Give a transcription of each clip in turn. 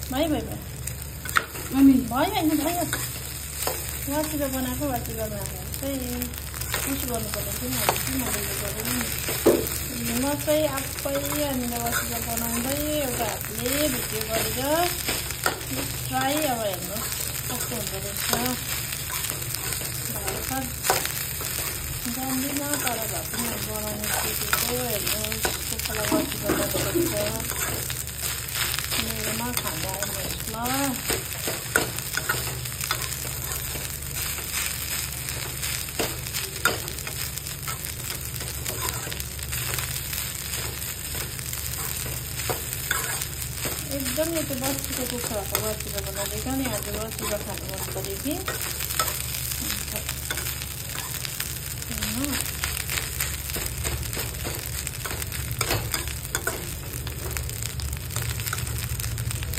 भयो भयो भयो वाचिपा बनाएको वाचिपामा चाहिँ उस गर्नुपर्ने थियो म चाहिँ आफै हामीले वाचिपा बनाउँदै एउटा हातले भिडियो गरेर ट्राई अब हेर्नुहोस् कस्तो हुँदो रहेछ भर्खर जान्दिनँ तर भए पनि बनाउनु सिकेको हेर्नुहोस् कसैलाई वाचिपा गरेको छ मेरोमा खाँदा हेर्नुहोस् ल एकदम यो चाहिँ बस्तीको कुखुराको वाचिपा बनाइदिएको नि आज वाचिपा खानु मन पऱ्यो कि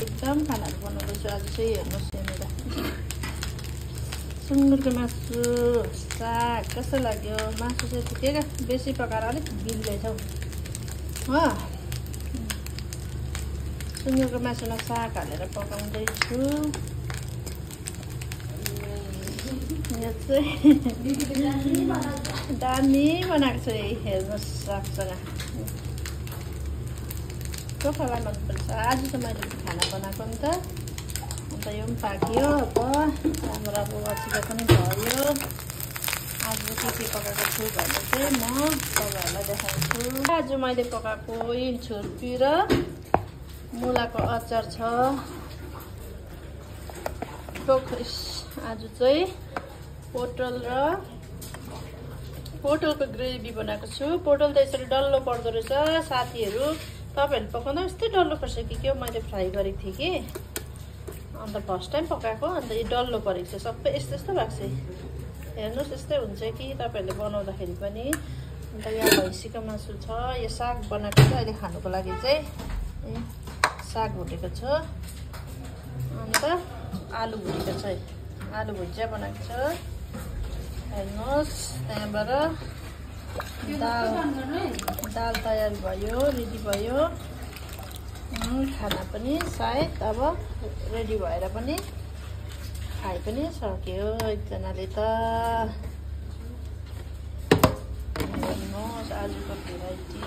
एकदम खानाहरू बनाउँदैछु आज चाहिँ हेर्नुहोस् यहाँनिर सुँगुरको मासु साग कस्तो लाग्यो मासु चाहिँ ठिकै बेसी पकाएर अलिक गिल्दैछ हो सुँगुरको मासुमा साग हालेर पकाउँदैछु यो चाहिँ दामी बनाएको छु हेर्नुहोस् सागसँग कुखुरालाई मनपर्छ आज चाहिँ मैले खाना बनाएको नि त अन्त यो पनि पाक्यो अब राम्रो अब वाचिपा पनि भयो आज के पकाएको छु भने चाहिँ म तपाईँहरूलाई देखाउँछु आज मैले पकाएको छुर्पी र मुलाको अचार छ आज चाहिँ पोटलको ग्रेभी बनाएको छु पोटल त यसरी डल्लो पर्दो रहेछ साथीहरू तपाईँहरूले पकाउँदा यस्तै डल्लो पर्छ कि के मैले फ्राई गरेको थिएँ कि अन्त फर्स्ट टाइम पकाएको अन्त यो डल्लो परेको छ सबै यस्तो यस्तो भएको छ हेर्नुहोस् यस्तै हुन्छ कि तपाईँहरूले बनाउँदाखेरि पनि अन्त यहाँ भैँसीको मासु छ यो साग बनाएको छ अहिले खानुको लागि चाहिँ साग भुटेको छ अन्त आलु भुटेको छ आलु भुजिया बनाएको छ हेर्नुहोस् त्यहाँबाट दाल तयार भयो रेडी भयो खाना पनि सायद अब रेडी भएर पनि खाइ पनि सक्यो एकजनाले त हेर्नुहोस् आलुको भेराइटी